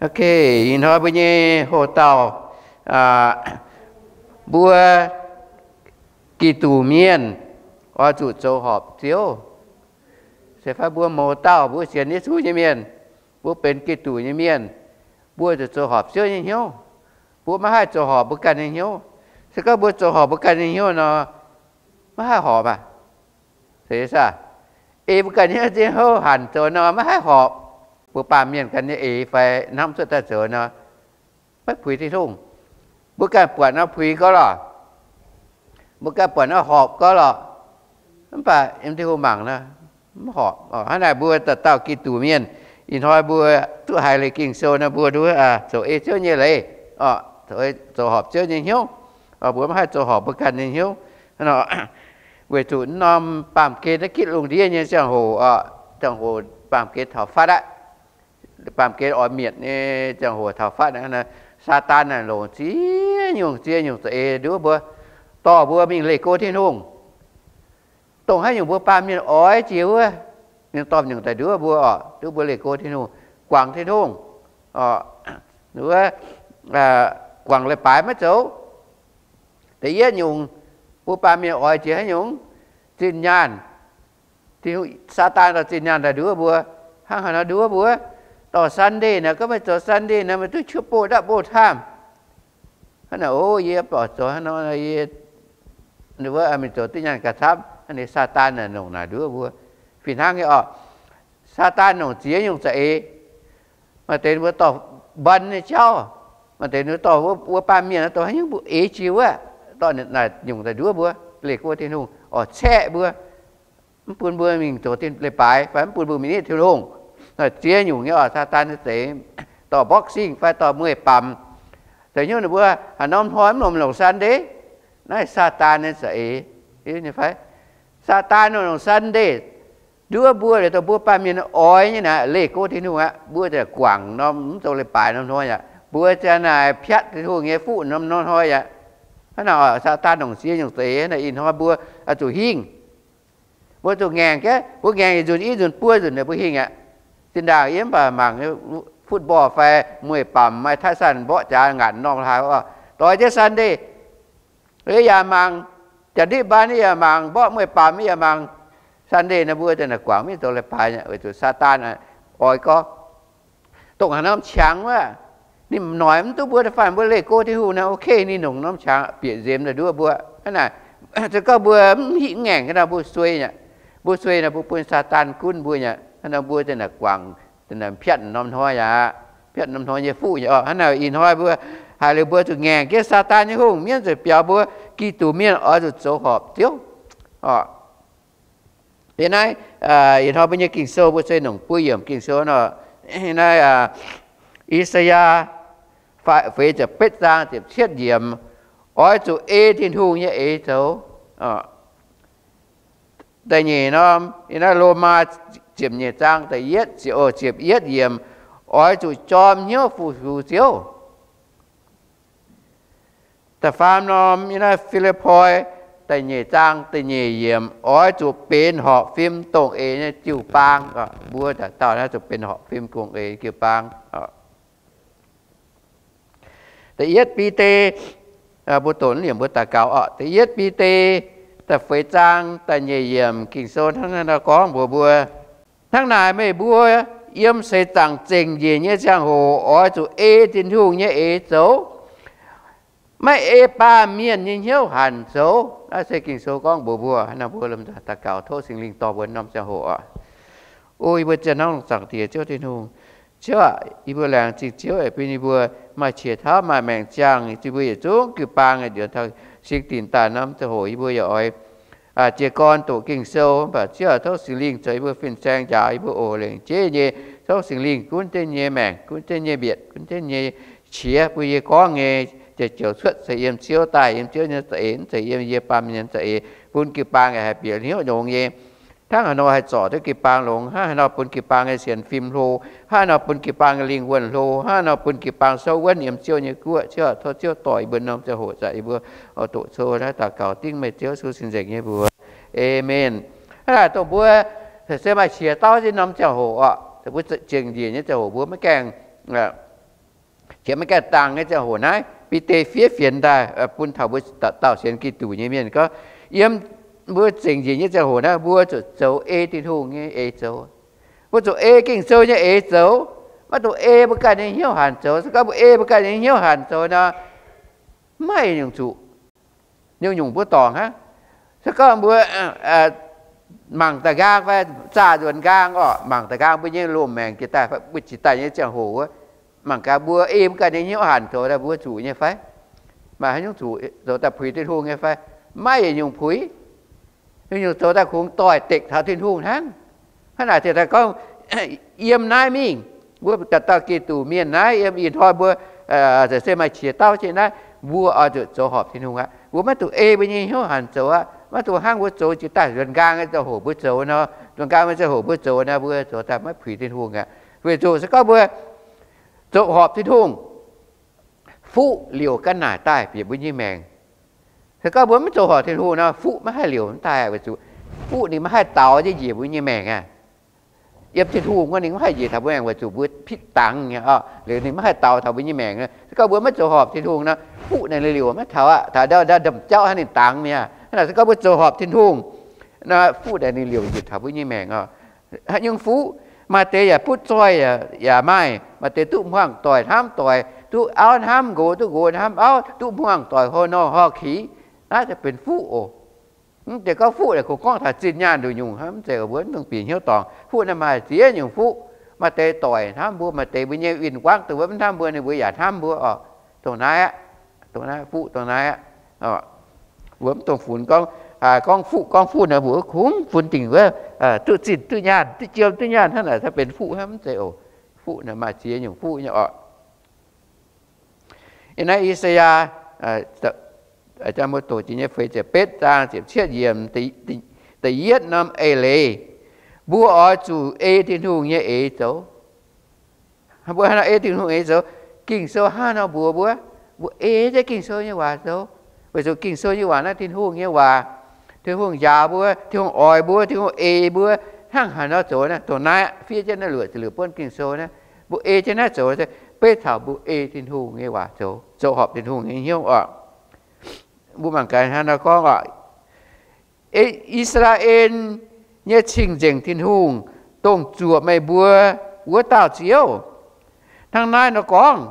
Ok, ih hnoi mbuo nyei hoc dauh, mbuo Giduc mienh oix zuqc zoux horpc Ziouv. Se fai mbuo mouz dauh mbuo sienx Yesu nyei mienh, mbuo benx Giduc nyei mienh, mbuo zuqc zoux horpc Ziouv nyei hnyouv. Mbuo maiv haih zoux horpc mbuo ganh nyei hnyouv. Se gorngv mbuo zoux horpc mbuo ganh nyei hnyouv nor, maiv haih horpc aqv. Ei mbuo ganh nyei hnyouv hanc zoux nor maiv haih horpc. Mbuo baamh mienh ganh nyei eix fai hnamv cuotv daaih zoux nor, maiv puix Tin-Hungh. Mbuo ganh buatc nor puix gorx lorqc. Mbuo ganh buatc nor horpc gorx lorqc. Mv baac yiem Tin-Hungh mangc nor, mv horpc. Hnangv naaic mbuo dauh dauh Giduc mienh, ih hnoi mbuo duqv haiz leiz Ging-Sou nor mbuo duqv zoux ei Ziouv nyei leiz, zoux horpc Ziouv nyei hnyouv. Mbuo maiv haih zoux horpc mbuo ganh nyei hnyouv. Weic zuqc norm baamh gen naaiv gitv lungh ndiev nyei ziangh hoc, ziangh hoc baamh gen taux fatv aqv. Baamh gen oix mietc nyei ziangh hoc taux fatv aqv. Saadaan naaic longc ziex nyungc ziex nyungc za'eix nduov mbuo, dorh mbuo mingh leih go Tin-Hungh. Dongh haaix nyungc mbuo baamh mienh oix jiex wuov, ninh dorh nyungc daaih nduov mbuo oc, nduov mbuo leih go Tin-Hungh, guangc Tin-Hungh, guangc leiz-baaix maiv zoux. Da'yietv nyungc, mbuo baamh mienh oix jiex haaix nyungc? Zinh nyaanh. Saadaan dorh zinh nyaanh daaih nduov mbuo. Hnangv haaix nor nduov mbuo? Dorh Sunday naaic, gorngv meih zoux Sunday naaic meih duqv qiu bov ndapv bov taamh. Hnangv naaic, o, yie mv baac zoux hnangv nor, yie wuov mingh zoux duqv nyaanh gauh camv. Hnangv naaic Saadaan naaic longc naaic nduov mbuo. Fih hnangv nyei oc. Saadaan longc ziex nyungc za'eix. Maaih deix mbuo dorh mbaan nyei jauv, maaih deix mbuo dorh wuov baamh mienh dorh haaix nyungc mbuo eix jiex wuov, dorh naaic nyungc daaih nduov mbuo, leih go Tin-Hungh, oix caeqv mbuo, mv bun mbuo mingh zoux leiz-baaix fai mv bun mbuo mingh nitv Tin-Hungh. Ziex nyungc nyei oc, Saadaan nyei za'eix. Dorh boxing fai dorh mueiz-baamz, da'nyungc ninh mbuo haaix norm hnoi mv longc, longc Sunday, naaiv Saadaan nyei za'eix fai? Saadaan longc, longc Sunday nduov mbuo, liuz dongh mbuo baamh mienh oix nyei naaic, leih go Tin-Hungh aqv, mbuo ziouc guangc norm mv zoux leiz-baaix norm hnoi aqv. Mbuo ziouc naaic piatv Tin-Hungh nyei fuqv norm, norm hnoi aqv. Hnangv naaic, Saadaan longc ziex nyungc za'eix. Hnangv naaic ih hnoi mbuo zuqc hingh. Mbuo zuqc ngaengc jienv, mbuo ngaengc yietc nzunc i nzunc buo nzunc naaic mbuo hingh aqv. Zinh ndaangc yie mv baac mangc football fai mueiz-baamz, maaih Taiv Sanh mborqv jaax ngaatc norm hlaax, doix jienv Sunday yaac mangc, jaax ndipv mbaan yaac mangc, mborqv mueiz-baamz yaac mangc. Sunday naaic mbuo ziouc naaic guangc mv zoux leiz-baaix weic zuqc Saadaan oix gorngv dongh haaix norm qangx wuov, ninh noic mv duqv mbuo da'faanh mbuo leih go Tin-Hungh naaic, ok, ninh longc norm qangx bieqc nzemx daaih nduov mbuo. Hnangv naaic, se gorngv mbuo mv hingh ngaengc nor mbuo suei aqv. Mbuo suei nor mbuo bun Saadaan gunv mbuo aqv. Hnangv naaic mbuo ziouc naaic guangc piatv norm hnoi aqv. Piatv norm hnoi nyei fuqv aqv. Hnangv naaic ih hnoi mbuo haiz liuz mbuo zuqc ngaengc jienv Saadaan nyei hungh, mienv zuqc biaux mbuo Giduc mienh oix zuqc zoux horpc Ziouv oc. Deix naaiv ih hnoi mbuo nyei Ging-Sou mbuo se nongc buo yiemc Ging-Sou nor, naaiv I^saa^yaa feix ziepc betv zaang ziepc cietv yiemc, oix zuqc ei Tin-Hungh nyei eix zoux. Da'nyeic norm, yiem naaiv Lomaa ziepc nyeic zaang da'yietv, ziepc yietv yiemc, oix zuqc jorm hnyouv fu-sux Ziouv. Da'faam norm yiem naaiv Fi^lipv^poi da'nyeic zaang da'nyeic yiemc, oix zuqc benx horpc fim dongh eix nyei jiu-baang. Mbuo dauh dauh naaiv zuqc benx horpc fim dongh eix jiu-baang. Da'yietv Bide, mbuo doqc liemh mbuo daux gaux oc. Da'yietv Bide da'feix zaang da'nyeic yiemc Ging-Sou hnangv naaiv nor gorngv mbuox mbuo, hnangv naaic meih mbuo yiem seix zaangc zengc njiec nyei ziangh hoc oix zuqc ei Tin-Hungh nyei eix zoux, maiv ei baamh mienh nyei hnyouv hanc zoux. Naaiv se Ging-Sou gorngv mbuox mbuo. Hnangv naaiv mbuo lomh nzoih daux gaux tov Singx Lingh dorh mbuo norm ziangh hoc oc. O yie mbuo zien hnamv longx Zaangc Diex Ziouv Tin-Hungh. Ziouv aac, yie mbuo laengz zingh Ziouv aengx bun yie mbuo maaih qiex tauv maaih maengc ziangh, yie mbuo yietc zungv jiu-baang nduov taux singx dinc daaih norm ziangh hoc yie mbuo yaac oix jiez gorn doqc Ging-Sou. Mv baac Ziouv aac, tov Singx Lingh zoux yie mbuo fin-saeng njaaux yie mbuo oc. Lengc jeiv nyei tov Singx Lingh gunv jienv nyei maengc, gunv jienv nyei mbietc, gunv jienv nyei qiex bun yie gorngv nyei jiex joux cuotv se yiem Ziouv daaih, yiem Ziouv nyei za'eix, mv zeiz yiem yie baamh mienh za'eix, bun jiu-baang yaac haih bieqc hnyouv longx nyei. Hnangv haaix nor haih zorc duqv jiu-baang longx, hnangv haaix nor bun jiu-baang nyei sienx fim hlo, hnangv haaix nor bun jiu-baang nyei lingh wuonh hlo, hnangv haaix nor bun jiu-baang souv wuonv yiem Ziouv nyei guoqv. Ziouv aac, tov Ziouv dorh yie mbuo norm ziangh hoc zaqc yie mbuo oix doqc coux naaiv daux gaux dingv meih Ziouv Yesu cing-nzengc nyei mbuox. Aamen. Hnangv naaic dongh mbuo se maaih qiex dauv nyei norm ziangh hoc oc, mbuo zengc njiec nyei ziangh hoc mbuo maiv gaengh, Qiex maiv gaengh dangh nyei ziangh hoc naaiv, Bide fiev fienx daaih bun taux mbuo dauh sienx Giduc nyei mienh gorngv, yiem mbuo zengc njiec nyei ziangh hoc naaiv, mbuo zuqc zoux ei Tin-Hungh nyei eix zoux. Mbuo zuqc ei Ging-Sou nyei eix zoux, maiv dungx ei mbuo ganh nyei hnyouv hanc zoux. Se gorngv mbuo ei mbuo ganh nyei hnyouv hanc zoux nor, maiv maaih nyungc zuqc nyungc-nyungc mbuo dorngc hnangv. Se gorngv mbuo mangc da'nqaang fai zaah nzuonx nqaang orqc, mangc da'nqaang mbuo nyei loz-maengc jiex daaih, mbuo jiex daaih nyei ziangh hoc wuov, mangc gaax mbuo ei mbuo ganh nyei hnyouv hanc zoux daaih mbuo zuqc nyei fai? Maaih haaix nyungc zuqc zoux daaih puix Tin-Hungh nyei fai? Maiv maaih yietc nyungc puix. Nyungc-nyungc zoux daaih kungx doix-dekc taux Tin-Hungh hnangv. Hnangv naaic ziouc daaih gorngv, yiem naaiv mingh, mbuo dauh dauh Giduc mienh naaiv, yiem ih hnoi mbuo se maaih qiex dauh jiex naaiv, mbuo oix zuqc zoux horpc Tin-Hungh aqv. Mbuo maiv zuqc ei mbuo nyei hnyouv hanc zoux aqv. Maiv dungx hnangv mbuo zoux jiex daaih nzuonx nqaang nyei ziangh hoc mbuo zoux nor, nzuonx nqaang nyei ziangh hoc mbuo zoux nor, mbuo zoux daaih maiv puix Tin-Hungh aqv. Weic zuqc se gorngv mbuo zoux horpc Tin-Hungh, fuqv liouc ga'naaic daaih bieqc mbuo nyei maengc. Se gorngv mbuo maiv zoux horpc Tin-Hungh nor, fuqv maiv haih liouc daaih, weic zuqc fuqv ninh maiv haih daaux jienv njiec mbuo nyei maengc aqv. Yiem Tin-Hungh wuov ninh maiv haih njiec taux mbuo maengc weic zuqc mbuo pitv dangx nyei, liuz ninh maiv haih daaux taux mbuo nyei maengc. Se gorngv mbuo maiv zoux horpc Tin-Hungh nor, fuqv naaic liouc maiv taux aqv. Taux ndau ndau ndamv jauv hnangv ninh dangx mi'aqv. Hnangv naaic se gorngv mbuo zoux horpc Tin-Hungh, fuqv naaic ninh liouc njiec taux mbuo nyei maengc oc. Haaix nyungc fuqv? Maaih deix yaac butv zoih yaac maaih, maaih deix duqv hmuangx doic hnamv doic, duqv auv hnamv nqox, duqv nqox hnamv auv, duqv hmuangx doic hlo nor hlo kix. Naaiv se benx fuqv oc. Mv zeiz gorngv fuqv naaic kungx gorngv taux zinh nyaanh nduqc nyungc hnangv, mv zeiz oc. Mbuo mv dungx bieqc hnyouv dorngc. Fuqv naaiv maaih ziex nyungc fuqv. Maaih deix doic hnamv mbuo, maaih deix mbuo nyei win-wangv dongh wuov mv hnamv mbuo, ninh mbuo yaac hnamv mbuo oc. Dongh naaiv aqv, dongh naaiv fuqv dongh naaiv aqv. Mbuo mv dungx funx gorngv, gorngv fuqv gorngv fuqv naaic mbuo kungx funx dingc wuov duqv zinh duqv nyaanh, duqv jiem duqv nyaanh hnangv naaic, se benx fuqv hnangv, mv zeiz oc. Fuqv naaic maaih ziex nyungc fuqv nyei oc. Yiem naaiv I^saa^yaa, mbuo doqc jiex nyei feix ziepc betv zaang ziepc cietv yiemc, da'yietv norm eix leiz, mbuo oix zuqc ei Tin-Hungh nyei eix zoux. Mbuo hnangv nor ei Tin-Hungh eix zoux, Ging-Sou hnangv nor mbuox mbuo, mbuo ei jienv Ging-Sou nyei waac zoux. Weic zuqc Ging-Sou nyei waac naaiv Tin-Hungh nyei waac. Tin-Hungh njaaux mbuo, Tin-Hungh oix mbuo, Tin-Hungh ei mbuo hnangv haaix nor zoux naaiv. Dongh naaiv fiev jienv naaiv luoqc ziepc luoqc buonv Ging-Sou naaiv, mbuo ei jienv naaiv zoux, beiv taux mbuo ei Tin-Hungh nyei waac zoux, zoux horpc Tin-Hungh nyei hnyouv oc. Mbuo mangc gaax hnangv nor gorngv oc, I^saa^laa^en nyei Cing-Nzengc Tin-Hungh, dongh zuoqc meih mbuo wuov dauh Ziouv. Hnangv naaiv nor gorngv,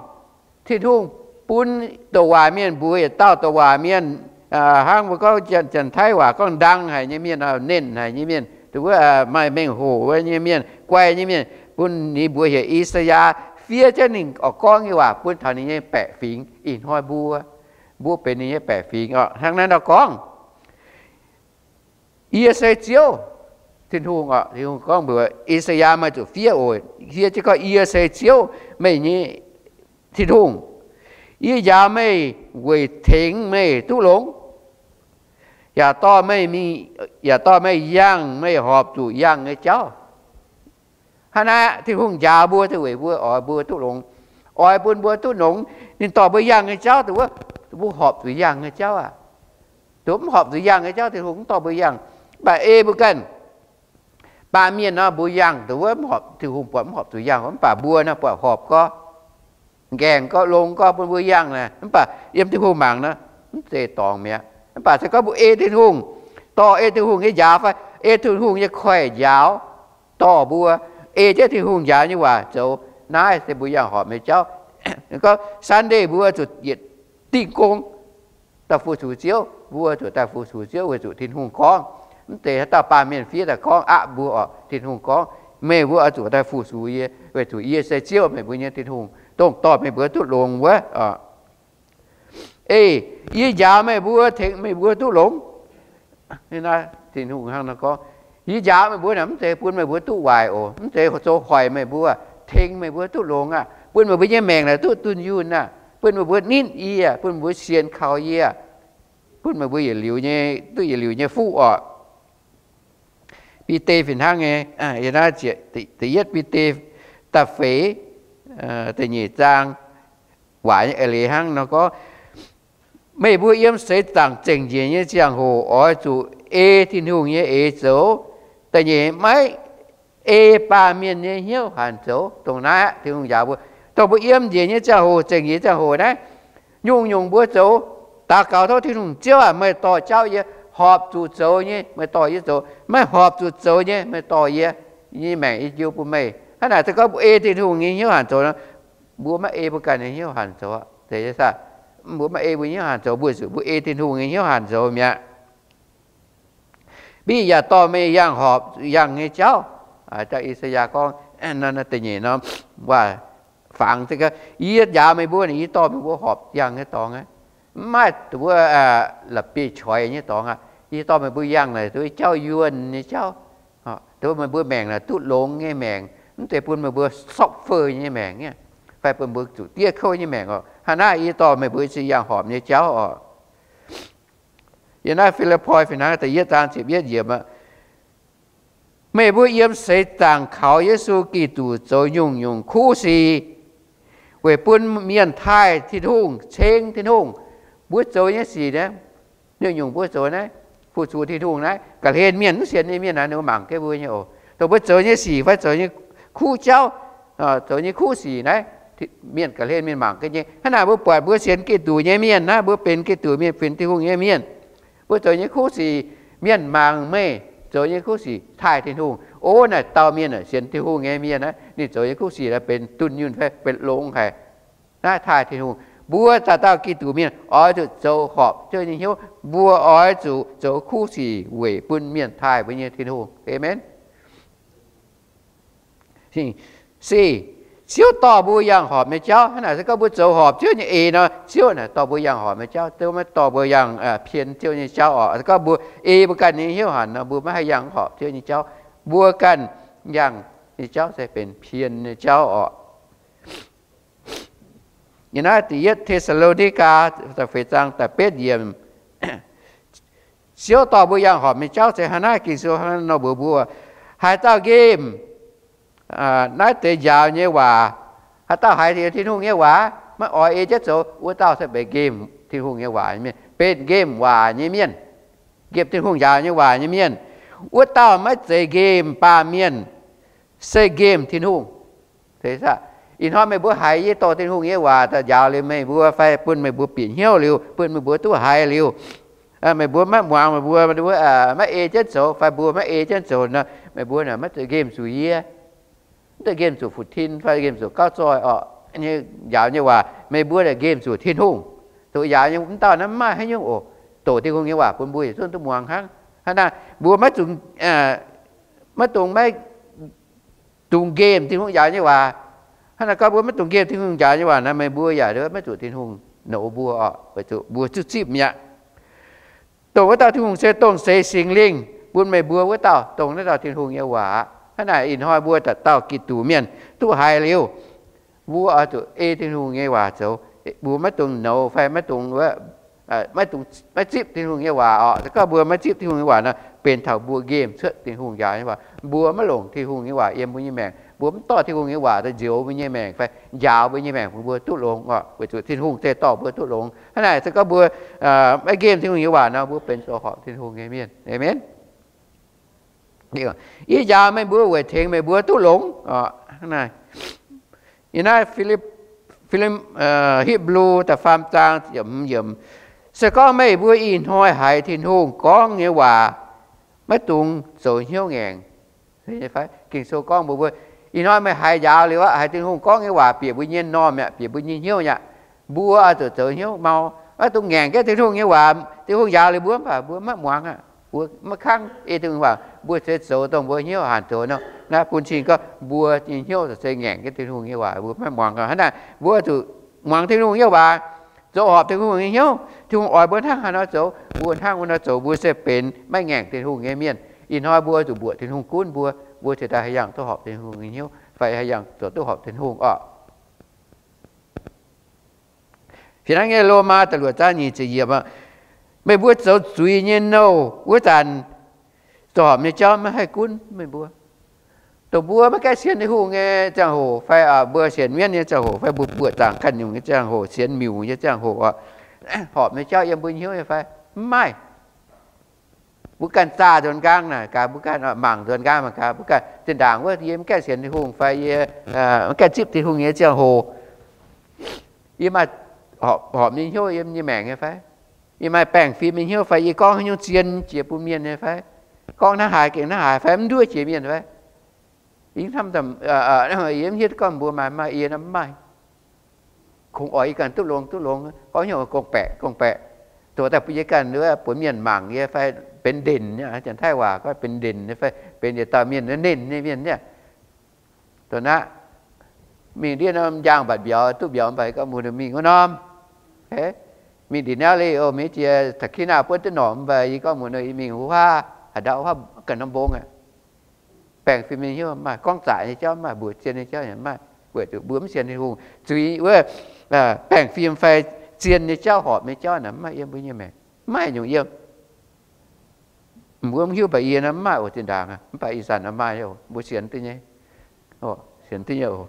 Tin-Hungh bun douc waac mienh mbuox yietc dauh douc waac mienh, hnangv mbuo gorngv Janx-Taiv waac gorngv ndang haic nyei mienh, nenh haic nyei mienh, dongh wuov maaih mengh hoc nyei mienh, guai nyei mienh, bun ninh mbuox heuc I^saa^yaa, fiev jienv ninh oix gorngv nyei waac bun taux ninh nyei baeqc fingx. Ih hnoi mbuo, mbuo benx ninh nyei baeqc fingx oc. Hnangv naaiv nor gorngv, Yie se Ziouv. Tin-Hungh oc, Tin-Hungh gorngv mbuox I^saa^yaa, meih zuqc fiev oc. Fiev jienv gorngv, Yie se Ziouv, meih nyei Tin-Hungh. Yie njaaux meih weic tengx meih duqv longx, yaac dorh meih mingh, yaac dorh meih yangh meih horpc zuqc yangh nyei jauv. Hnangv naaiv, Tin-Hungh njaaux mbuo se weic mbuo oix mbuo duqv longx, oix bun mbuo duqv longx. Ninh dorh mbuo yangh nyei jauv dongh wuov, mbuo horpc zuqc yangh nyei jauv aqv. Dongh mv horpc zuqc yangh nyei jauv, Tin-Hungh mv dorh mbuo yangh. Mv baac ei mbuo ganh, baamh mienh nor mbuo yangh dongh wuov, Tin-Hungh buatc mv horpc zuqc yangh, mv baac mbuo nor buatc horpc gorx, nqaengc gorx, longx gorx, bun mbuo yangh naaic. Mv baac yiem Tin-Hungh mangc nor, mv zeiz dorngc mi'aqv. Mv baac se gorngv mbuo ei Tin-Hungh, dorh ei Tin-Hungh nyei njaaux fai ei Tin-Hungh nyei koiv-njaaux dorh mbuo, ei jienv Tin-Hungh njaaux nyei waac zoux, naaiv se mbuo yangh horpc nyei jauv. Gorngv Sunday mbuo zuqc yietc dingh gong daaih fu-sux Ziouv, mbuo zuqc daaih fu-sux Ziouv weic zuqc Tin-Hungh gorngv. Mv zeiz haaix dauh baamh mienh fiev daaih gorngv aqv, mbuo oc, Tin-Hungh gorngv, meih mbuo oix zuqc daaih fu-sux yie, weic zuqc yie se Ziouv, meih mbuo nyei Tin-Hungh, dongh dorh meih mbuo duqv longx wuov. Ei, yie njaaux meih mbuo, tengx meih mbuo duqv longx. Tin-Hungh hnangv nor gorngv, yie njaaux meih mbuo naaic mv zeiz bun meih mbuo duqv waaic oc, mv zeiz zoux hoic meih mbuo, tengx meih mbuo duqv longx aqv, bun meih mbuo nyei maengc naaic duqv dunh yunh aqv, bun meih mbuo nitv yie, bun meih mbuo sienx kaux yie, bun meih mbuo yietc liuz nyei, duqv yietc liuz nyei fuqv oc. Bide fih hnangv nyei, da'yietv Bide da'feix, da'nyeic zaang, waac nyei eix leiz hnangv nor gorngv, meih mbuo yiem seix zaangc zengc njiec nyei ziangh hoc oix zuqc ei Tin-Hungh nyei eix zoux. Da'nyeic, maiv ei baamh mienh nyei hnyouv hanc zoux. Dongh naaiv aqv, Tin-Hungh njaaux mbuo, Dongh mbuo yiem njiec nyei ziangh hoc, zengc njiec ziangh hoc naaiv, nyungc-nyungc mbuo zoux, daux gaux tov Tin-Hungh, Ziouv aac, meih dorh jauv yie, horpc zuqc zoux nyei meih dorh yie zoux, maiv horpc zuqc zoux nyei meih dorh yie, yie nyei maengc yie jiu bun meih. Hnangv naaic se gorngv mbuo ei Tin-Hungh nyei hnyouv hanc zoux nor, mbuo maiv ei mbuo ganh nyei hnyouv hanc zoux. Mbuo maiv ei mbuo hnyouv hanc zoux, mbuo zuqc mbuo ei Tin-Hungh nyei hnyouv hanc zoux mi'aqv. Mbiv yaac dorh meih yangh horpc yangh nyei jauv. I^saa^yaa gorngv da'nyeic norm waac fangx, yie njaaux meih mbuo, yie dorh meih mbuo horpc yangh nyei dorngx aqv. Mv maaih wuov la'bieiv-qoix nyei dorngx aqv. Yie dorh meih mbuo yangh naaic jauv yuonh nyei jauv, meih mbuo maengc naaic duqv longx nyei maengc, mv zeiz bun meih mbuo suffer nyei maengc, fai bun mbuo zuqc diev kouv nyei maengc oc. Hnangv naaiv yie dorh meih mbuo se yangh horpc nyei jauv oc. Yiem naaiv Fi^lipv^poi fih hnangv da'yietv zaang ziepc yietv yiemc aqv. Meih mbuo yiem seix zaangc kaux Yesu Giduc zoux nyungc-nyungc kuv sic, weic bun mienh taaih Tin-Hungh, ceng Tin-Hungh. Mbuo zoux nyei sic naaiv, nyungc-nyungc mbuo zoux naaiv, fu-sux Tin-Hungh naaiv, ga'hlen mienh mv sienx nyei mienh naaiv ninh mbuo mangc gaax mbuo nyei oc. Dongh mbuo zoux nyei sic fai zoux nyei kuv jauv, zoux nyei kuv sic naaiv, mienh ga'hlen mienh mangc gaax nyei. Hnangv naaic mbuo buatc mbuo sienx Giduc nyei mienh naaiv, mbuo benx Giduc mienh, benx Tin-Hungh nyei mienh, mbuo zoux nyei kuv sic, mienh mangc meih zoux nyei kuv sic taaih Tin-Hungh, o, naaic dauh mienh sienx Tin-Hungh nyei mienh aqv. Ninh zoux nyei kuv sic naaiv benx dunh yunh fai benx longx haic, naaiv taaih Tin-Hungh. Mbuo dauh dauh Giduc mienh oix zuqc zoux horpc Ziouv nyei hnyouv. Mbuo oix zuqc zoux kuv sic weic bun mienh taaih mbuo nyei Tin-Hungh. Aamen. Sic, Ziouv dorh mbuo yangh horpc nyei jauv. Hnangv naaic se gorngv mbuo zoux horpc Ziouv nyei eix nor, Ziouv naaic dorh mbuo yangh horpc nyei jauv. Ziouv maiv dorh mbuo yangh pien Ziouv nyei jauv oc. Se gorngv mbuo ei mbuo ganh nyei hnyouv hanc nor, mbuo maiv haih yangh horpc Ziouv nyei jauv. Mbuo ganh yangh nyei jauv se benx pien nyei jauv oc. Yiem naaiv da'yietv Te^saa^lo^ni^gaa da'feix zaang da'betv yiemc, Ziouv dorh mbuo yangh horpc nyei jauv se hnangv naaiv. Ging-Sou hnangv nor mbuox mbuo, haaix dauh nqemh naaiv deix njaaux nyei waac, haaix dauh haiz Tin-Hungh nyei waac maiv oix ei jienv zoux, wuov dauh se benx nqemh Tin-Hungh nyei waac nyei mienh, benx nqemh waac nyei mienh, nqemh Tin-Hungh njaaux nyei waac nyei mienh. Wuov dauh maiv zeiz nqemh baamh mienh, se nqemh Tin-Hungh. Ih hnoi meih mbuo haiz yie dorh Tin-Hungh nyei waac daaih njaaux liuz meih mbuo fai bun meih mbuo bieqc hnyouv liuz, bun meih mbuo duqv haiz liuz, meih mbuo maiv muangx, meih mbuo maiv ei jienv zoux fai mbuo maiv ei jienv zoux nor, meih mbuo maiv zeiz nqemh zuqc yie, mv zeiz nqemh zuqc fu-tin fai nqemh zuqc gauh zoih oc. Njaaux nyei waac meih mbuo nqemh zuqc Tin-Hungh. Zuqc njaaux nyei mv dauh naaiv mv maaih haaix nyungc oc. Doqc Tin-Hungh nyei waac bun mbuo yietc zungv duqv muangx hnangv. Hnangv naaic mbuo maiv dungx, maiv dungx, maiv dungx nqemh Tin-Hungh njaaux nyei waac. Hnangv naaic gorngv mbuo maiv dungx nqemh Tin-Hungh njaaux nyei waac nor, meih mbuo yaac maiv zuqc Tin-Hungh nouz mbuo oc, weic zuqc mbuo zipv zipv mi'aqv. Dongh wuov dauh Tin-Hungh se dongh seix Singx Lingh bun meih mbuo wuov dauh, dongh naaiv dauh Tin-Hungh nyei waac aqv. Hnangv naaic ih hnoi mbuo dauh dauh Giduc mienh duqv haiz liuz, mbuo oix zuqc ei Tin-Hungh nyei waac zoux. Mbuo maiv dungx nouz fai maiv dungx, maiv dungx, maiv zipv Tin-Hungh nyei waac oc. Se gorngv mbuo maiv zipv Tin-Hungh nyei waac nor, benx taux mbuo nqemh cuotv Tin-Hungh njaaux nyei waac. Mbuo maiv longc Tin-Hungh nyei waac yiem mbuo nyei maengc. Mbuo mv dorh Tin-Hungh nyei waac daaih njoux mbuo nyei maengc fai njaaux mbuo nyei maengc bun mbuo duqv longx oc. Weic zuqc Tin-Hungh se dorh mbuo duqv longx. Hnangv naaic se gorngv mbuo maiv nqemh Tin-Hungh nyei waac nor, mbuo benx zoux horpc Tin-Hungh nyei mienh. Aamen. Yie njaaux meih mbuo weic tengx meih mbuo duqv longx. Ih naaiv Fi^lipv, Fi^lipv, Hipv^lu da'faam zaang, se gorngv meih mbuo ih hnoi haiz Tin-Hungh gorngv nyei waac, maiv dungx zoux hnyouv ngaengc. Ging-Sou gorngv mbuox mbuo, ih hnoi meih haiz njaaux liuz aqv, haiz Tin-Hungh gorngv nyei waac bieqc mbuo nyei m'normh aqv, bieqc mbuo nyei hnyouv aqv, mbuo oix zuqc zoux hnyouv mau, maiv dungx ngaengc jienv Tin-Hungh nyei waac. Tin-Hungh njaaux liuz mbuo mv baac mbuo maiv muangx aqv, mbuo maiv kangv ei Tin-Hungh waac, mbuo se zoux dongh mbuo hnyouv hanc zoux nor. Naaiv bun cing gorngv mbuo nyei hnyouv se ngaengc jienv Tin-Hungh nyei waac, mbuo maiv muangx. Hnangv naaic mbuo zuqc muangx Tin-Hungh nyei waac, zoux horpc Tin-Hungh nyei hnyouv. Tin-Hungh oix mbuo hnangv haaix nor zoux, mbuo hnangv wuov nor zoux, mbuo se benx maiv ngaengc Tin-Hungh nyei mienh. Ih hnoi mbuo zuqc mbuoqc Tin-Hungh gunv mbuo, mbuo ziouc daaih haih yangh duqv horpc Tin-Hungh nyei hnyouv fai haih yangh zoux duqv horpc Tin-Hungh oc. Fih hnangv nyei, Lomaa da'luoqc zaang nyic ziepc yiemc, meih mbuo zoux zuiz nyei nouh wuov zanc, zoux horpc nyei jauv maiv haih gunv meih mbuo. Dongh mbuo maiv gaengh sienx Tin-Hungh nyei ziangh hoc fai mbuo sienx mienv nyei ziangh hoc fai mbuo buoqc zaangc ganh nyungc nyei ziangh hoc, sienx miuc nyei ziangh hoc, horpc nyei jauv yiem mbuo hnyouv nyei fai? Mv maaih. Mbuo ganh zaah nzuonx nqaang naaic gaax, mbuo ganh mangc nzuonx nqaang mangc gaax, mbuo ganh zinh ndaangc wuov yie maiv gaengh sienx Tin-Hungh fai yie maiv gaengh zipv Tin-Hungh nyei ziangh hoc, Yie maaih horpc, horpc nyei hnyouv yiem nyei maengc nyei fai? Yie maaih baengh fim nyei hnyouv fai? Yie gorngv haaix nyungc zien jiex bun mienh nyei fai? Gorngv hnangv haaix gengh hnangv haaix fai? Mv nduov jiex mienh fai? Yie hnamv, yie mv hiuv gorngv mbuo maaih, maaih, yie nor mv maaih. Kungx oix yie ganh duqv longx, duqv longx, gorngv hnyouv gong-baeqc, gong-baeqc. Dongh daaih bun yie ganh buoz mienh mangc yie fai benx ndenc nyei, Janx-Taiv waac gorngv benx ndenc nyei fai benx yietc dauh mienh nenv nyei mienh nyei. Dongh naaiv mingh ndiev norm njang mbatc mbiauz, duqv mbiauz mv baac gorngv mbuo mingh wuov norm, mingh ndiev naaiv le, o, mingh jiex taux Kina buonv duqv norm mv baac yie gorngv mbuo yie mingh huaav, haaix ndau huaav ganh norm mbong aqv. Baengh fim nyei hnyouv maaih, gorngv zaqc nyei jauv maaih, mbuox zien nyei jauv yaac maaih, weic zuqc mbuo mv sienx Tin-Hungh. Zuiz wuov baengh fim fai zien nyei jauv, horpc nyei jauv naaic mv maaih yiem mbuo nyei maengc, mv maaih nyungc yiem. Mbuo mv hiuv baac yie nor mv maaih oc, zinh ndaangc mv baac ih zanc nor maaih oc, mbuo sienx duqv nyei. Sienx duqv nyei oc.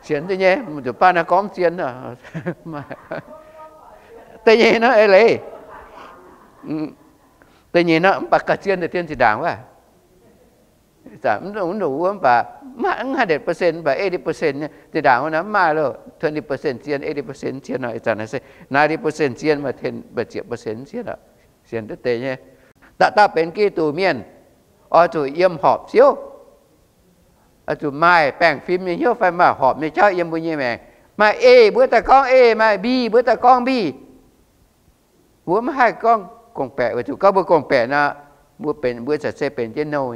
Sienx duqv nyei, zuqc baav naaiv gorngv zien. Da'nyeic nor, eix leiz, da'nyeic nor mv baac gauh zien deix dien zinh ndaangc wuov. Mv dongh wuov mv baac mv hundred percent, mv baac eighty percent nyei zinh ndaangc wuov nor mv maaih loh, twenty percent zien, eighty percent zien nor, ih zanc naaiv se ninety percent zien, mv baac ten, mv baac ziepc percent zien oc. Sienx duqv deix nyei. Dauh dauh benx Giduc mienh oix zuqc yiem horpc Ziouv, oix zuqc maaih baengh fim nyei hnyouv fai maaih horpc nyei jauv yiem mbuo nyei maengc. Maaih A mbuo daaih gorngv A, maaih B mbuo daaih gorngv B. Mbuo mv haih gorngv gong-baeqc, weic zuqc gorngv mbuo gong-baeqc nor, mbuo benx, mbuo caux se benx jienv nouh,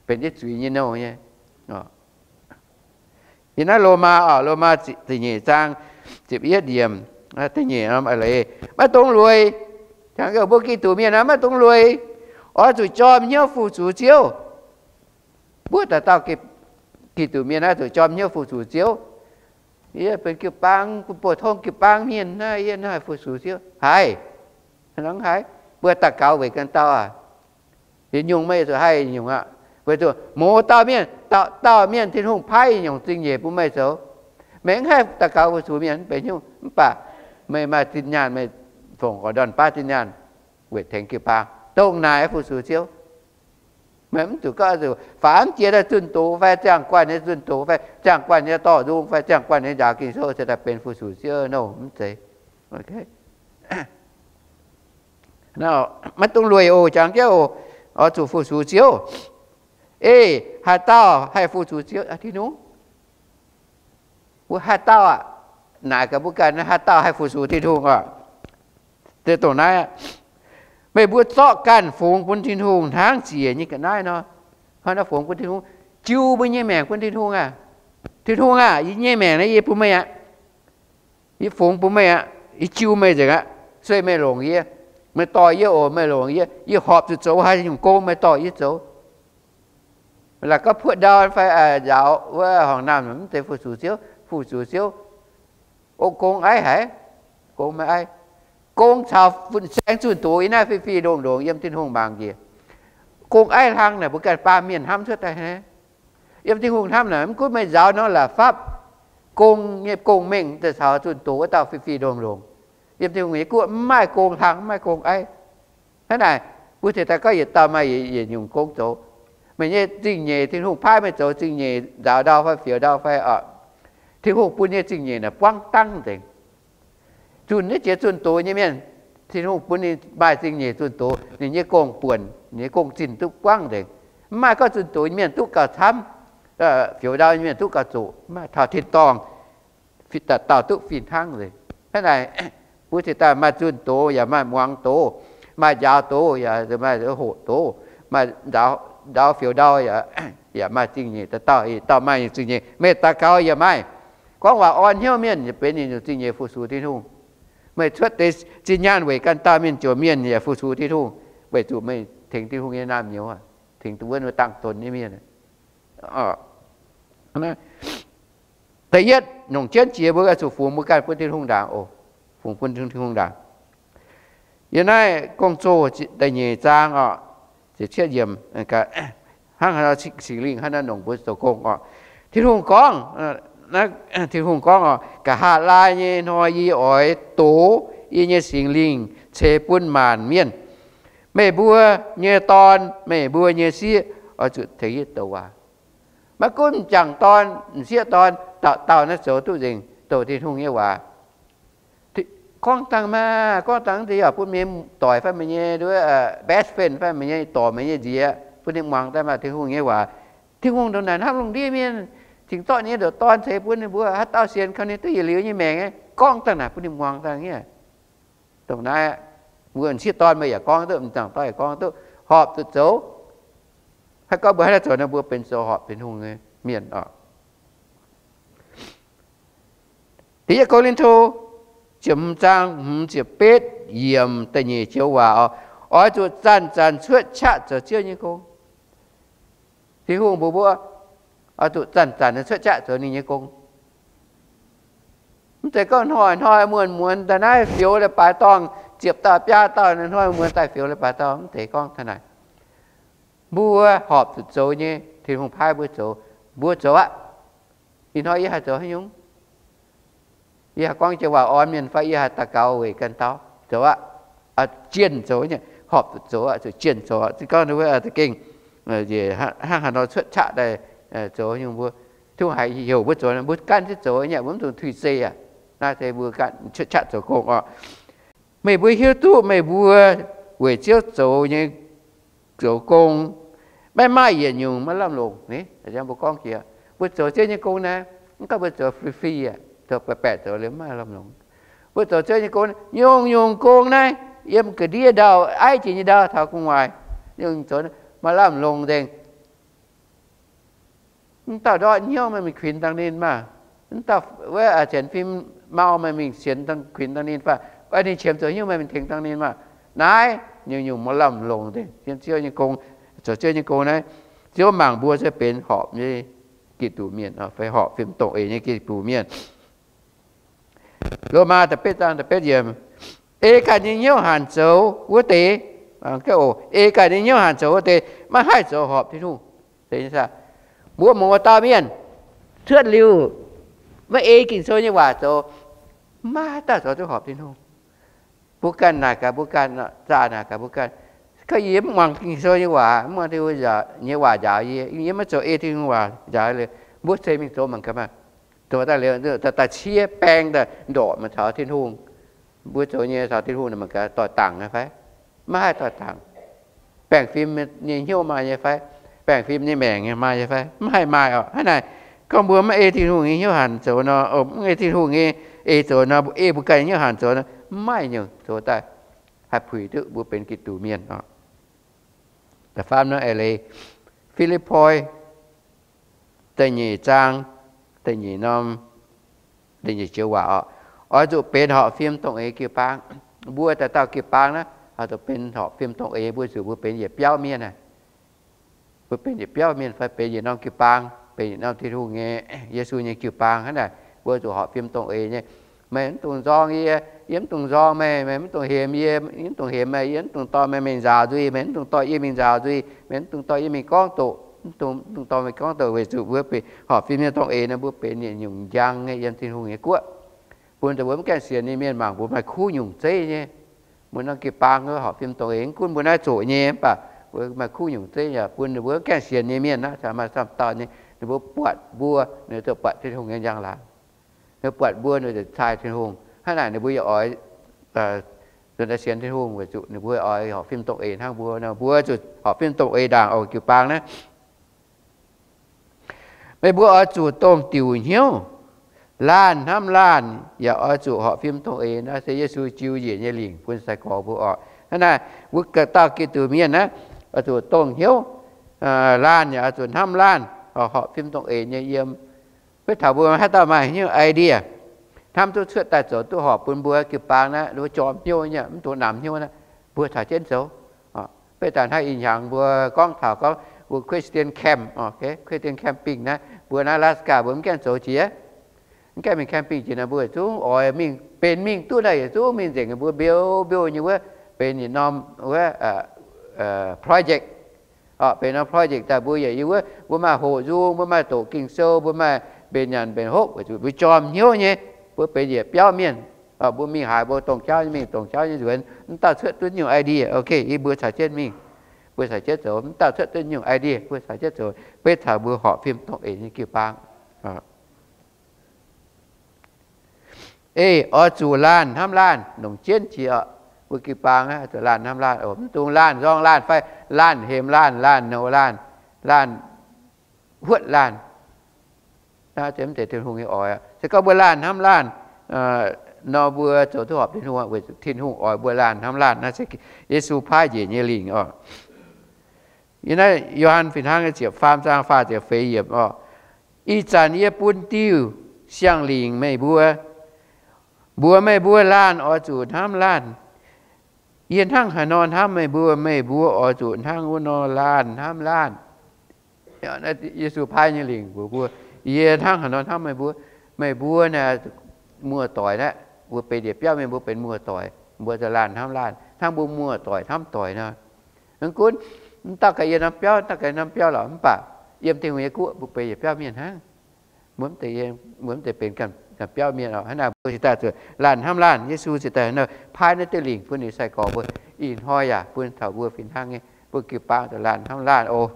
benx jienv zuiz nyei nouh nyei. Yiem naaiv Lomaa oc, Lomaa da'nyeic zaang ziepc yietv yiemc, da'nyeic norm eix leiz, maiv dungx lueic. Jangx mbuo Giduc mienh naaiv maiv dungx lueic, oix zuqc jorm hnyouv fu-sux Ziouv. Mbuo dauh dauh Giduc mienh naaiv zuqc jorm hnyouv fu-sux Ziouv. Yie benx jiu-baang, bun bouh tong jiu-baang mienh naaiv, yie naaiv fu-sux Ziouv haiz, hnangv haiz. Mbuo daux gaux weic ganh dauh aac, yietc nyungc meih zuqc haih yietc nyungc aqv. Weic zuqc mouz dauh mienh, dauh dauh mienh Tin-Hungh paaiv yietc nyungc zingh nyeic bun meih zoux. Meih mv haih daux gaux fu-sux mienh mv benx nyungc, mv baac meih maaih zinh nyaanh, meih fongc gorx-ndorn baav zinh nyaanh weic tengx jiu-baang, dongh naaic fu-sux Ziouv. Meih mv zuqc gorngv zuqc faaux mv jiex daaih zunh doz fai ziangh guanh nyei zunh doz fai ziangh guanh nyei dorh nzung fai ziangh guanh nyei njaaux Ging-Sou cingx daaih benx fu-sux Ziouv nouh, mv zeiz. Maiv dungx lueic oc, jangx jienv oc, oix zuqc fu-sux Ziouv. Ei, haaix dauh haih fu-sux Ziouv? Tin-Hungh. Mbuo haaix dauh aqv? Naaic gaax mbuo ganh, haaix dauh haih fu-sux Tin-Hungh oc? Dongh naaiv, meih mbuo zorqv ganh fungx bun Tin-Hungh hnangv ziec nyei ga'naaiv nor. Hnangv naaiv fungx bun Tin-Hungh, jiu mbuo nyei maengc bun Tin-Hungh aqv. Tin-Hungh aac, yie nyei maengc naaiv yie bun meih aqv. Yie fungx bun meih aqv. Yie jiu meih nzengc aqv. Sueih meih longc yie. Meih dorh yie oc, meih longc yie. Yie horpc zuqc zoux haaix nyungc gong meih dorh yie zoux. Laaix gorngv puoqv ndau fai nzaaux wuov horngh naamh mv zeiz fu-sux Ziouv. Fu-sux Ziouv, o, gong aiv haic. Gong maiv aiv. Gong caux fun-saeng zunh doz yiem naaiv fih fih ndongc ndongc yiem Tin-Hungh mangc njiec. Gong aiv hlang naaic mbuo ganh baamh mienh hnamv cuotv daaih. Yiem Tin-Hungh hnamv naaic mv gunv meih nzaaux norm la'fapv, gong nyei gong-mengh daaih caux zunh doz wuov dauh fih fih ndongc ndongc. Yiem Tin-Hungh nyei guoqv mv maaih gong hlang, mv maaih gong aiv. Hnangv naaic, mbuo cingx daaih gorngv yietc dauh maaih yietc nyungc gong zoux. Meih nyei zingh nyeic, Tin-Hungh paaiv meih zoux zingh nyeic, nzaaux ndau fai fioux ndau fai oc, Tin-Hungh bun nyei zingh nyeic naaic buangv dangv nzengc. Zunh naaiv jiex zunh doz nyei mienh, Tin-Hungh bun ninh maaih zingh nyeic zunh doz, ninh nyei gong buonc, ninh nyei gong zinh duqv buangv nzengc. Mv maaih gorngv zunh doz nyei mienh duqv gauh camv, fioux ndau nyei mienh duqv gauh zoqc, mv maaih, taux tin-dorngh dauh dauh duqv fih hnangv nzengc. Hnangv naaic, mbuo cingx daaih maaih zunh doz yaac maaih muangx doz, maaih njaaux doz yaac maaih hoqc doz, maaih nzaaux ndau fioux ndau yaac maaih zingh nyeic, dauh dauh maaih zingh nyeic. Meih daux gaux yaac maaih. Gorngv waac orn hnyouv mienh yaac benx ninh nyungc zingh nyeic fu-sux Tin-Hungh. Meih cuotv deix zinh nyaanh weic ganh dauh mienh jomc mienh yaac fu-sux Tin-Hungh, weic zuqc meih tengx Tin-Hungh nyei naamh nyouz, tengx wuov wuov dangh donx nyei mienh. Da'yietv, longc jienv jiex mbuo oix zuqc fungx mbuo ganh bun Tin-Hungh ndaangc oc. Fungx bun Tin-Hungh ndaangc. Yiem naaiv Gong-Zoh da'nyeic zaang oc, ziepc cietv yiemc, hnangv haaix nor Singx Lingh hnangv naaiv longc mbuo zoux gong oc. Tin-Hungh gorngv, Tin-Hungh gorngv oc, Nqa'haav laai nyei hnoi yie oix dox yie nyei Singx Lingh ceix bun maanc mienh. Meih mbuo nyei dorn, meih mbuo nyei sieqv, oix zuqc tengx yie douc waac. Maiv gunv m'jangc dorn, m'sieqv dorn, dauh dauh naaiv zoux duqv nzengc, douc Tin-Hungh nyei waac. Gorngv dangh maah, gorngv dangh deix yaac bun meih doic fai meih nyei best friend fai meih nyei dorc meih nyei nziex bun ninh muangx daaih maah, Tin-Hungh nyei waac. Tin-Hungh ndongc naaic hnamv lungh ndiev mienh, cingx zorqv ninh nyei ndoqc Dorn ceix bun ninh mbuo, haaix dauh sienx kaux ninh duqv yietc liuz nyei maengc. Gorngv dangh naaic bun ninh muangx daaih nyei. Dongh naaiv, mbuo m'sieqv dorn meih yaac gorngv duqv, m'jangc dorn yaac gorngv duqv, horpc zuqc zoux. Haaix gorngv mbuo haaix dauh zoux nor, mbuo benx zoux horpc Tin-Hungh nyei mienh oc. Da'yietv Ko^lin^to ziepc hmz zaang hmz ziepc betv yiemc da'nyeic joux waac oc, oix zuqc zanc-zanc cuotv qaqv zoux Ziouv nyei gong. Tin-Hungh mbuox mbuo, oix zuqc zanc-zanc cuotv qaqv zoux ninh nyei gong. Mv zeiz gorngv hnoi-hnoi muonz-muonz daaih naaiv fioux leiz-baaix dorngh, ziepc dauh biaa dauh hnoi muonz daaih fioux leiz-baaix dorngh, mv zeiz gorngv taux naaic. Mbuo horpc zuqc zoux nyei, Tin-Hungh paaiv mbuo zoux, mbuo zoux aqv. Ih hnoi yie haih zoux haaix nyungc? Yie haih gorngv joux waac orn mienh fai yie haih daux gaux weic ganh dauh? Zoux aqv. Jienh zoux nyei, horpc zuqc zoux aqv, zuqc jienh zoux aqv. Zinh gorngv wuov za'gengh hnangv haaix nor cuotv qaqv daaih zoux nyungc mbuo, Tin-Hungh haiz heuc mbuo zoux, mbuo ganh ziex zoux nyei, mbuo mv dungx tuix zei aqv. Naaiv se mbuo ganh cuotv qaqv zoux gong oc. Meih mbuo hiuv duqv meih mbuo weic Ziouv zoux nyei zoux gong, maiv maaih yietc nyungc maiv lamh longc. Mbuo gorngv jiex, mbuo zoux Ziouv nyei gong naaiv, mv gorngv mbuo zoux free-free aqv, zoux baeqc baeqc zoux liuz maiv lamh longc. Mbuo zoux Ziouv nyei gong, nyungc-nyungc gong naaiv, yiem ga'ndiev ndau, aiv jiex nyei ndau, taux gu'nguaaic, nyungc zoux maiv lamh longc nzengc. Mv dauh ndortv hnyouv meih mingh kuinx dangh ninh maah! Mv dauh wuov sienx fim mau meih mingh sienx dangh, kuinx dangh ninh fai? Ninh qiemx zoux hnyouv meih mingh tengx dangh ninh maah! Naaiv nyungc-nyungc maiv lamh longc nzengc. Yiem Ziouv nyei gong, zoux Ziouv nyei gong naaiv, Ziouv mangc mbuo se benx horpc nyei Giduc mienh fai horpc fim dongh eix nyei Giduc mienh. Lomaa da'betv zaang da'betv yiemc, ei ganh nyei hnyouv hanc zoux wuov deix, ei ganh nyei hnyouv hanc zoux wuov deix maiv haih zoux horpc Tin-Hungh. Mbuo muangx wuov dauh mienh cuotv liuz, maiv ei Ging-Sou nyei waac zoux, maiv dauh zoux duqv horpc Tin-Hungh. Mbuo ganh naaic gaax mbuo ganh, zaah naaic gaax mbuo ganh. Gorngv yie mv muangx Ging-Sou nyei waac, mv muangx Tin-Hungh nyei waac njaaux yie, yie maiv zoux ei Tin-Hungh waac njaaux liuz, mbuo ceix mingh zoux mangc gaax maah! Zoux daaih liuz, daaih ciev baeng daaih ndorqc mingh taux Tin-Hungh. Mbuo zoux nyei taux Tin-Hungh mangc gaax doix dangc nyei fai? Maiv haih doix dangc. Baengh fim nyei hnyouv maaih nyei fai? Baengh fim nyei maengc maaih nyei fai? Maiv haih maaih oc. Hnangv naaic, gorngv mbuo maiv ei Tin-Hungh nyei hnyouv hanc zoux nor, mv ei Tin-Hungh nyei ei zoux nor, ei mbuo ganh nyei hnyouv hanc zoux nor, maiv maaih nyungc zoux daaih haih puix duqv mbuo benx Giduc mienh oc. Da'faam norm eix leiz, Fi^lipv^poi da'nyeic zaang, da'nyeic norm, da'nyeic joux waac oc. Oix zuqc benx horpc fim dongh eix jiu-baang. Mbuo dauh dauh jiu-baang naaiv, oix zuqc benx horpc fim dongh eix, mbuo zuqc mbuo benx yietc biauv mienh aqv. Mbuo benx yietc biauv mienh fai benx yietc norm jiu-baang, benx yietc norm Tin-Hungh nyei, Yesu nyei jiu-baang hnangv naaic, mbuo zuqc horpc fim dongh eix nyei. Meih mv dungx nzorng yie, yie mv dungx nzorng meih, meih mv dungx hemx yie, yie mv dungx hemx meih, yie mv dungx dorh meih mingh nzaaux nzuih, meih mv dungx dorh yie mingh nzaaux nzuih, meih mv dungx dorh yie mingh gorngv doqc, mv dungx dorh meih gorngv doqc, weic zuqc mbuo benx horpc fim nyei dongh eix nor, mbuo benx yietc nyungc njang nyei yiem Tin-Hungh nyei guoqv. Bun deix mbuo mv gaengh sienx nyei mienh mangc mbuo maaih kuv nyungc zeiv nyei. Mbuo norm jiu-baang horpc fim dongh eix, mv gunv mbuo naaiv zoqc nyei mv baac mbuo maaih kuv nyungc zeiv yaac bun ninh mbuo mv gaengh sienx nyei mienh naaiv, caux maaih camv dauh nyei, ninh mbuo buatc mbuo, ninh zuqc buatc Tin-Hungh nyei njang-laangc. Ninh buatc mbuo, ninh zuqc cai Tin-Hungh. Hnangv naaic ninh mbuo yaac oix sienx Tin-Hungh weic zuqc ninh mbuo oix horpc fim dongh eix hnangv mbuo nor, mbuo zuqc horpc fim dongh eix ndaangc oc, jiu-baang naaiv. Meih mbuo oix zuqc dongh diuc hnyouv, laanh hnamv laanh, yaac oix zuqc horpc fim dongh eix. Naaiv se Yesu jiu njiec nyei lingc bun sai-gorx mbuo oc. Hnangv naaic, mbuo dauh Giduc mienh naaiv oix zuqc dongh hnyouv, laanh yaac oix zuqc hnamv laanh, horpc fim dongh eix nyei yiem. Beiv taux mbuo haaix dauh maaih haaix nyungc idea, hnamv duqv cuotv daaih zoux duqv horpc bun mbuo jiu-baang naaiv, mbuo jorm hnyouv nyei, mv dungx namx hnyouv naaiv, mbuo caux jienv zoux. Beiv daaih hnangv ih hnyangx mbuo gorngv taux gorngv mbuo Christian camp, Christian camping naaiv, mbuo naaiv Alaska mbuo mv gaengh zoux jiex, mv gaengh mingh camping jiex nor, mbuo yietc zungv oix mingh benx mingh duqv naaiv, yietc zungv mingh nzengc, mbuo mbiouh mbiouh nyei wuov benx yietc norm wuov project. Benx norm project daaih mbuo yaac yiem wuov, mbuo maaih hoqc nzung, mbuo maaih doqc Ging-Sou, mbuo maaih mbenc nyanc mbenc hopv, weic zuqc mbuo jorm hnyouv nyei, mbuo benx yietc biauv mienh. Mbuo mingh haaix mbuo dongh jauv nyei mingh, dongh jauv nyei nzuonx, mv dauh cuotv duqv nyungc idea, ok, yie mbuo caux jienv mingh. mbuo caux jienv zoux. Mv dauh cuotv duqv nyungc idea, mbuo caux jienv zoux, beiv taux mbuo horpc fim dongh eix nyei jiu-baang. Ei, oix zuqc laanh hnamv laanh, longc jienv jiex oc. Mbuo jiu-baang oix zuqc laanh hnamv laanh, mv dungx laanh nzorng laanh fai laanh hemx laanh, laanh nouz laanh, laanh huotv laanh. Naaiv se mv zeiz Tin-Hungh nyei oix. Se gorngv mbuo laanh hnamv laanh nor, mbuo zoux duqv horpc Tin-Hungh, weic zuqc Tin-Hungh oix mbuo laanh hnamv laanh. Naaiv se Yesu paaiv njiec nyei lingc oc. Yiem naaiv Yo^han fih hnangv nyei ziepc faam zaang faah ziepc feix yiemc oc. Ih zanc yie bun diuh siang-lingc meih mbuo, mbuox meih mbuo laanh oix zuqc hnamv laanh. Yie hnangv haaix nor hnamv meih mbuo, meih mbuo oix zuqc hnangv wuov nor laanh hnamv laanh. Yesu paaiv nyei lingc mbuox mbuo, yie hnangv haaix nor hnamv meih mbuo. Meih mbuo naaic muoz-doic naaiv, mbuo benx yietc biauv mienh, mbuo benx muoz-doic, mbuo zuqc laanh hnamv laanh hnangv mbuo muoz-doic hnamv doic nor. Mv gunv mv dauh gaax yie norm biauv, mv dauh gaax norm biauv lorqc, mv baac yiem Tin-Hungh nyei guoqv mbuo benx yietc biauv mienh hnangv. Mbuo mv zeiz, mbuo mv zeiz benx ganh biauv mienh oc. Hnangv naaic mbuo cingx daaih zuqc laanh hnamv laanh. Yesu cingx daaih paaiv naaiv diuh lingc bun ninh sai-gorx mbuo. Ih hnoi yaac bun taux mbuo fih hnangv nyei, mbuo jiu-baang zuqc laanh hnamv laanh oc.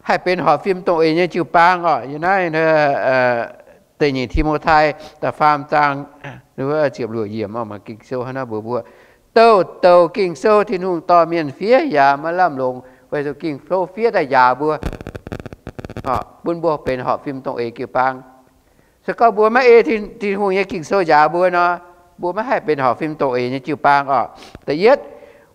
Haih benx horpc fim dongh eix nyei jiu-baang oc. Yiem naaiv da'nyeic Ti^mo^tai da'faam zaang ziepc luoqc yiemc oc, maaih Ging-Sou hnangv naaiv mbuox mbuo, douh douc Ging-Sou Tin-Hungh dorh mienh fiev yaac maiv lamh longc, weic zuqc Ging-Sou fiev daaih njaaux mbuo, bun mbuo benx horpc fim dongh eix jiu-baang. Se gorngv mbuo maiv ei Tin-Hungh nyei Ging-Sou njaaux mbuo nor, mbuo maiv haih benx horpc fim dongh eix nyei jiu-baang oc. Da'yietv,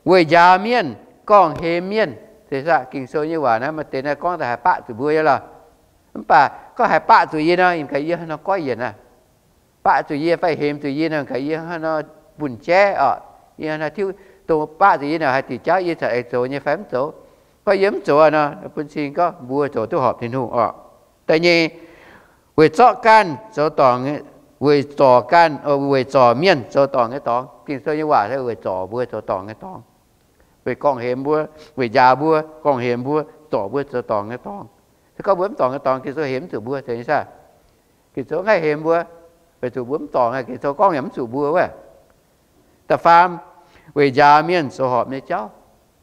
weic njaaux mienh, gorngv-hemx mienh. Se saah Ging-Sou nyei waac naaiv maaih deix naaiv gorngv daaih haih baqv zuqc mbuo nyei lorqc. Mv baac gorngv haih baqv zuqc yie nor, yie mv gaax yie hnangv nor goiv yienc aqv. Baqv zuqc yie fai hemx zuqc yie nor, mv gaax yie hnangv nor bunh jaiv oc. Yie hnangv nor tiuv dongh baqv zuqc yie nor haih diuc jauv yie caux aengx zoux nyei fai mv zoux. Gorngv yie mv zoux nor, bun cing gorngv mbuo zoux duqv horpc Tin-Hungh oc. Da'nyeic, weic zorqv ganh zoux dorngc, weic zorc ganh, weic zorc mienh zoux dorngc nyei dorngx. Ging-Sou nyei waac se weic zorc mbuo zoux dorngc nyei dorngx. Weic gorngv-hemx mbuo, weic njaaux mbuo, gorngv-hemx mbuo, zorc mbuo zoux dorngc nyei dorngx. Se gorngv mbuo mv dorngc nyei dorngx, Ging-Sou hemx mv zuqc mbuo, zeiz nyei saah? Ging-Sou mv haih hemx mbuo, weic zuqc mbuo mv dorngc, Ging-Sou gorngv yaac mv zuqc mbuo wuov. Da'faam, weic njaaux mienh zoux horpc nyei jauv.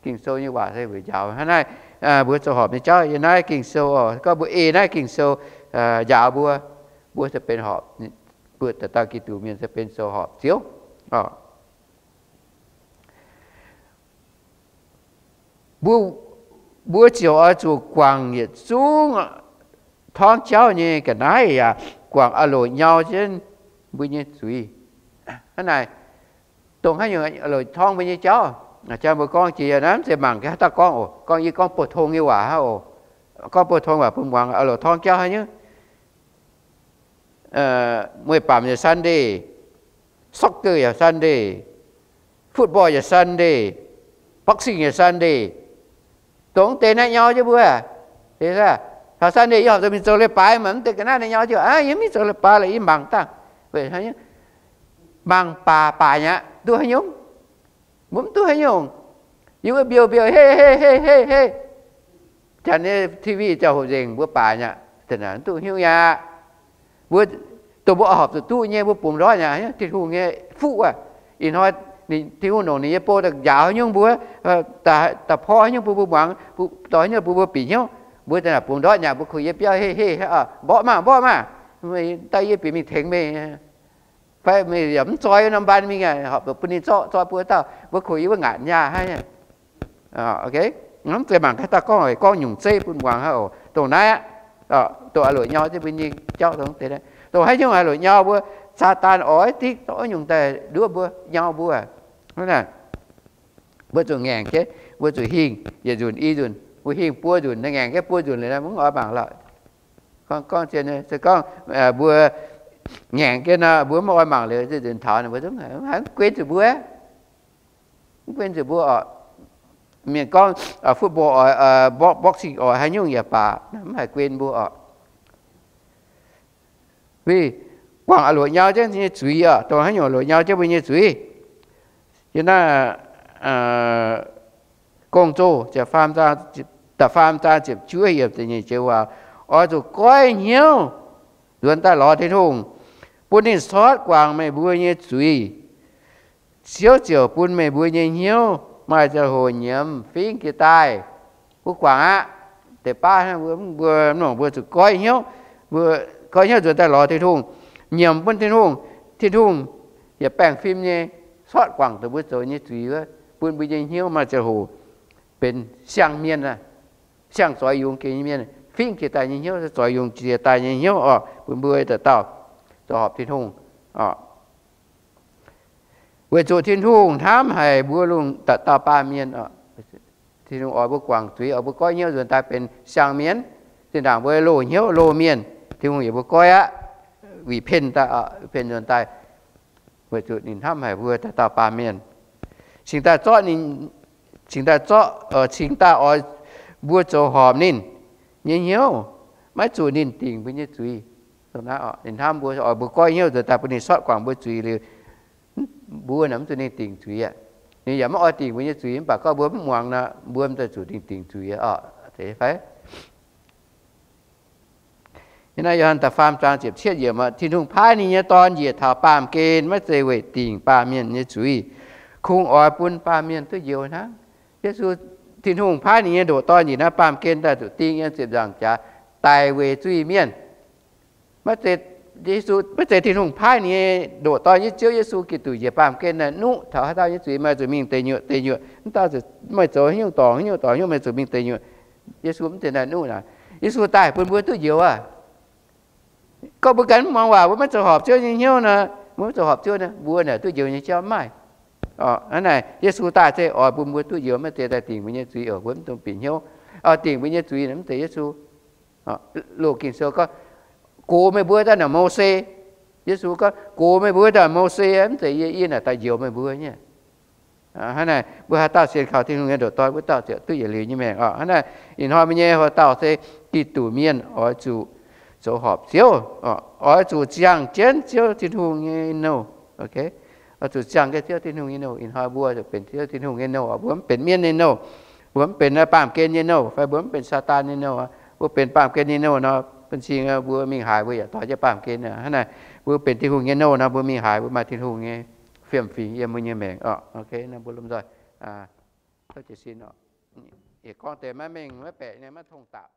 Ging-Sou nyei waac se weic njaaux hnangv naaiv, mbuo zoux horpc nyei jauv. Yiem naaiv Ging-Sou oc, gorngv mbuo ei naaiv Ging-Sou njaaux mbuo, mbuo se benx horpc, mbuo dauh dauh Giduc mienh se benx zoux horpc Ziouv. Mbuo, mbuo ziouc oix zuqc guangc yietc zungv torngv jauv nyei ga'naaiv yaac guangc aah loc nyau jienv mbuo nyei zuiz. Hnangv naaic, dongh haaix nyungc aah loc torngv mbuo nyei jauv? Jang mbuo gorngv jiex naaiv mv zeiz mangc gaax haaix dauh gorngv oc. Gorngv yie gorngv bouh tong nyei waac hnangv oc. Gorngv bouh tong waac bun muangx aah loc torngv jauv haaix nyungc? Mueiz-baamc yaac Sunday, soccer yaac Sunday, football yaac Sunday, boxing yaac Sunday. Dongh deix naaiv nyau jienv mbuo. Taux Sunday yie horpc zuqc mingh zoux leiz-baaix, mv deix ga'naaiv nyau jienv, yie mv zoux leiz-baaix lorqc, yie mangc dangh. Mangc baac baac aqv, duqv haaix nyungc? Mbuo mv duqv haaix nyungc. Yie mbuo mbiouh mbiouh, hei hei hei hei hei, janx nyei T V ziangh hoc nzengc, mbuo baac aqv, mv duqv haaix nyungc aqv. Mbuo, dongh mbuo horpc zuqc duqv nyei, mbuo bungx ndortv aqv. Tin-Hungh nyei fuqv aac, ih hnoi Tin-Hungh longc ninh nyei bou daaih njaaux haaix nyungc mbuo, daaih porv haaix nyungc bun mbuo muangx, dorh haaix nyungc bun mbuo bieqc hnyouv, mbuo daaih naaic bungx ndortv aqv, mbuo kuh yie biauv, hei hei, mborqv maah, mborqv maah, daaih yie bieqc mingh tengx meih. Fai meih yaac mv zoi norm baan mingh aqv, horpc zuqc bun ninh zorqv, zorqv mbuo dauh, mbuo kuh yie wuov ngaatc nyaah hnangv. Mv zeiz mangc gaax haaix dauh gorngv, gorngv nyungc zeiv bun muangx hnangv oc. Dongh naaiv aqv, dongh aah loc nyau jienv mbuo nyei jauv dongh deix. Dongh haaix nyungc aah loc nyau mbuo? Saadaan oix dikv dongh nyungc daaih nduov mbuo, nyau mbuo. Mbuo zuqc ngaengc jienv, mbuo zuqc hingh yietc nzunc i nzunc, mbuo hingh buo nzunc, ngaengc jienv buo nzunc liuz, mv oix mangc lorqc. Gorngv, gorngv zien, se gorngv mbuo ngaengc jienv nor, mbuo mv oix mangc liuz, nzunc taux mbuo zungv haiz mv guen zuqc mbuo. Mv guen zuqc mbuo oc. Mienh gorngv football oix, boxing oix haaix nyungc yaac baac, mv haih guen mbuo oc. Guangc aah loc nyau jienv nyei zuiz oc, dongh haaix nyungc loc nyau jienv mbuo nyei zuiz. Yiem naaiv Gong-Zoh da'faam zaang ziepc juov yiemc da'nyeic joux waac, oix zuqc goiv hnyouv nzuonx daaih lorz Tin-Hungh, bun ninh sortv guangc meih mbuo nyei zuiz. Ziouv ziouc bun meih mbuo nyei hnyouv maaih ziangh hoc nyiemz fingx jiex daaih. Mbuo guangc aqv. Deix baav mbuo, mbuo, mbuo zuqc goiv hnyouv, mbuo goiv hnyouv nzuonx daaih lorz Tin-Hungh, nyiemc bun Tin-Hungh. Tin-Hungh yaac baengh fim nyei, sortv guangc dongh mbuo zoux nyei zuiz wuov, bun mbuo nyei hnyouv maaih ziangh hoc benx siang-mienh, siang-zoix yungz jiex nyei mienh, fingx jiex daaih nyei hnyouv, zoix yungz jiex daaih nyei hnyouv oc, bun mbuo dauh dauh zoux horpc Tin-Hungh oc. Weic zuqc Tin-Hungh hnamv haic mbuo lungh dauh dauh baamh mienh. Tin-Hungh oix mbuo guangc zuiz, oix mbuo goiv hnyouv nzuonx daaih benx siang-mienh. Zinh ndaangc mbuo loz-hnyouv loz-mienh, Tin-Hungh yaac mbuo goiv aqv, repent daaih, repent nzuonx daaih, weic zuqc ninh hnamv haic mbuo dauh dauh baamh mienh. Cingx daaih zorqv ninh, cingx daaih zorqv, cingx daaih oix mbuo zoux horpc ninh nyei hnyouv, maiv zuqc ninh dingc mbuo nyei zuiz. Ninh hnamv mbuo, oix mbuo goiv hnyouv nzuonx daaih bun ninh sortv guangc mbuo zuiz liuz, mbuo naaic mv zuqc ninh dingc zuiz aqv. Ninh yaac maiv oix dingc mbuo nyei zuiz, mv baac gorngv mbuo mv muangx nor, mbuo mv zuqc dingc zuiz oc. Fai Naaiv Yo^han da'faam zaang ziepc cietv yiemc, Tin-Hungh paaiv ninh nyei Dorn njiec taux baamh gen maiv zeiz weic dingc baamh mienh nyei zuiz, kungx oix bun baamh mienh duqv njoux hnangv. Yesu, Tin-Hungh paaiv ninh nyei ndoqc Dorn njiec naaiv baamh gen daaih zuqc ding yiem ziepc nzaangc jaax daic weic zuiz-mienh. Maiv zeiz, Yesu, maiv zeiz Tin-Hungh paaiv ninh nyei ndoqc Dorn, Ziouv Yesu Giduc, njiec baamh gen naaiv nuqv taux haaix dauh nyei zuiz, meih zuqc mingh deic nyuoqc, deic nyuoqc. Mv daaih zuqc meih zoux haaix nyungc dorngc, haaix nyungc dorngc, haaix nyungc meih zuqc mingh deic nyuoqc. Yesu mv zeiz naaiv nuqv naaic. Yesu daaih bun mbuo duqv njoux aqv. Gorngv mbuo ganh mv muangx waac, mbuo maiv zoux horpc Ziouv nyei hnyouv nor, mbuo maiv zoux horpc Ziouv nor, mbuo naaic duqv njoux nyei jauv mv maaih. Hnangv naaic, Yesu daaih se oix bun mbuo duqv njoux, maiv zeiz daaih dingc mbuo nyei zuiz oc. Mbuo mv dungx bieqc hnyouv, dingc mbuo nyei zuiz naaic mv zeiz Yesu. Loz Ging-Sou gorngv, gox meih mbuo daaih naaic Mose. Yesu gorngv, gox meih mbuo daaih Mose, mv zeiz yie, yie naaic daaih njoux meih mbuo nyei. Hnangv naaic, mbuo haaix dauh sienx kaux Tin-Hungh nyei ndoqc Dorn, wuov dauh ziouc duqv yietc liuz nyei maengc oc. Hnangv naaic, ih hnoi mbuo nyei hoc dauh se Giduc mienh oix zuqc zoux horpc Ziouv, oix zuqc ziangh jienv Ziouv Tin-Hungh nyei nouh. Oix zuqc ziangh jienv Ziouv Tin-Hungh nyei nouh. Ih hnoi mbuo zuqc benx Ziouv Tin-Hungh nyei nouh, mbuo mv benx mienv nyei nouh, mbuo mv benx baamh gen nyei nouh, fai mbuo mv benx Saadaan nyei nouh. Mbuo benx baamh gen nyei nouh nor, bun cing mbuo mingh haaix mbuo yaac dorh jienv baamh gen. Hnangv naaic, mbuo benx Tin-Hungh nyei nouh nor, mbuo mingh haaix mbuo maaih Tin-Hungh nyei fiem-fingx yiem mbuo nyei maengc oc. Mbuo lomh nzoih, gorngv deix maiv mengh maiv baeqc nyei, maiv tong daqc.